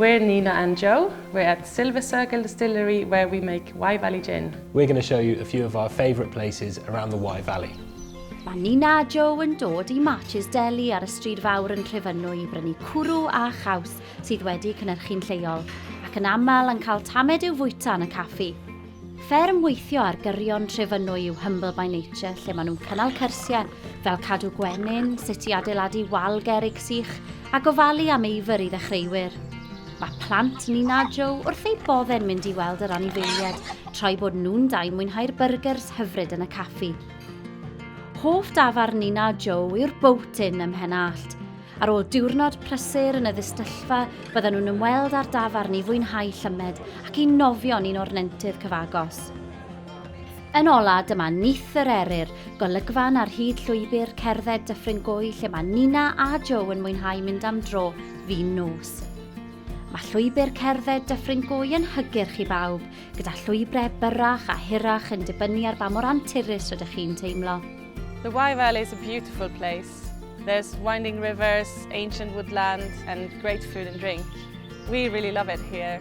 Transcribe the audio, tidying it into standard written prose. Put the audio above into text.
We're Nina and Joe. We're at Silver Circle Distillery, where we make Wye Valley Gin. We're going to show you a few of our favourite places around the Wye Valley. Mae Nina a Joe yn dod i March's Deli ar y stryd fawr yn Trefynwy i brynu cwrw a chaws sydd wedi cynhyrchu'n lleol, ac yn aml yn cael tamed i'w fwyta yn y caffi. Fferm weithio ar gyrion Trefynwy yw Humble by Nature, lle maen nhw'n cynnal cyrsiau fel cadw gwenyn, sut i adeiladu wal gerrig sych, a gofalu am eifr i ddechreuwyr. Mae plant Nina a Joe wrth eu boddau'n mynd i weld yr anifeiliaid, tra'i bod nhw'n dau'n mwynhau'r byrgyrs hyfryd yn y caffi. Hoff dafarn Nina a Joe yw'r Boat Inn ym Mhen-allt. Ar ôl diwrnod prysur yn y ddistyllfa, bydden nhw'n ymweld â'r dafarn i fwynhau llymed ac i nofio'n un o'r nentydd cyfagos. Yn ola, dyma Nyth yr Eryr, golygfan ar hyd llwybr cerdded Dyffryn Gwy lle mae Nina a Joe yn mwynhau mynd am dro fin nos. Mae llwybr cerdded Dyffryn Gwy yn hygyrch i bawb, gyda llwybrau byrrach a hirach yn dibynnu ar ba mor anturus rydych chi'n teimlo. The Wye Valley is a beautiful place. There's winding rivers, ancient woodland and great food and drink. We really love it here.